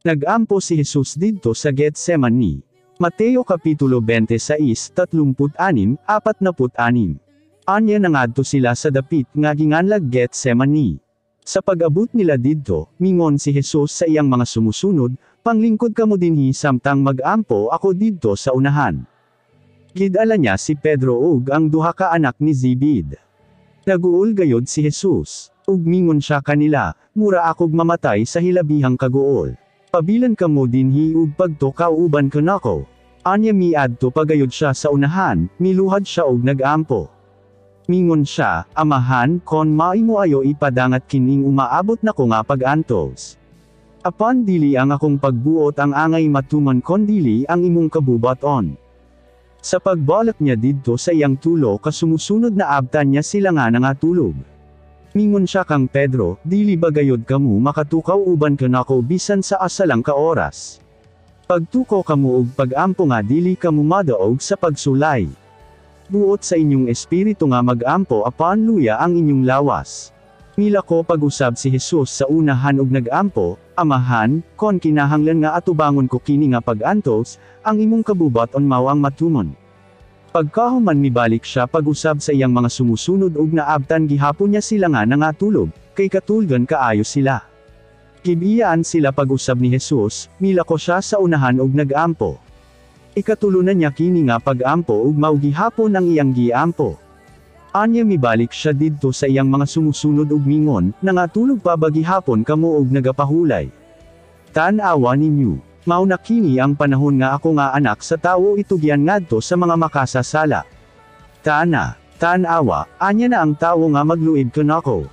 Nag-ampo si Jesus didto sa Getsemani. Mateo Kapitulo 26, 36, 46. Anya nangadto sila sa dapit nga ginganlag Getsemani. Sa pag-abot nila didto, mingon si Jesus sa iyang mga sumusunod, "Panglingkod kamo dinhi samtang mag-ampo ako didto sa unahan." Gidala niya si Pedro ug ang duha ka anak ni Zebedee. Naguol gayod si Jesus. Ug mingon siya kanila, "Mura akog mamatay sa hilabihang kaguol. Pabilin kamo dinhi ug pagtukaw uban kanako." Anya miadto pagayod siya sa unahan, miluhad siya og nag-ampo. Mingon siya, "Amahan, kon maimo, ayo ipadangat kining umaabot nako nga pag-antos. Apan dili ang akong pagbuot ang angay matuman kondili ang imong kabubuton." Sa pagbalik niya didto sa iyang tulo ka sumusunod, naabtan niya sila nga nangatulog. Mingon siya kang Pedro, "Dili ba gayod kamo makatukaw uban kanako bisan sa asa lang ka oras? Pagtukaw kamo og pagampo nga dili kamo madaog sa pagsulay. Buot sa inyong espiritu nga magampo apan luya ang inyong lawas." Milako pag-usab si Jesus sa unahan og nag-ampo, "Amahan, kon kinahanglan nga atubangon ko kini nga pag-antos, ang imong kabubuton mao ang matuman." Pagkahuman, mibalik siya pag-usab sa iyang mga sumusunod ug naabtan gihapon niya sila nga nangatulog, kay katulgan kaayo sila. Gibiyaan sila pag-usab ni Jesus, milako siya sa unahan ug nag-ampo. Ikatulo na niya kini nga pag-ampo ug mao gihapon ang iyang giampo. Anya mibalik siya didto sa iyang mga sumusunod ug mingon, "Nangatulog pa ba gihapon kamo og nagapahulay? Tan-awa ninyo. Mao na kini ang panahon nga ako nga Anak sa Tawo itugyan ngadto sa mga makasasala. Tana, tan-awa, anya na ang tawo nga magluib kanako."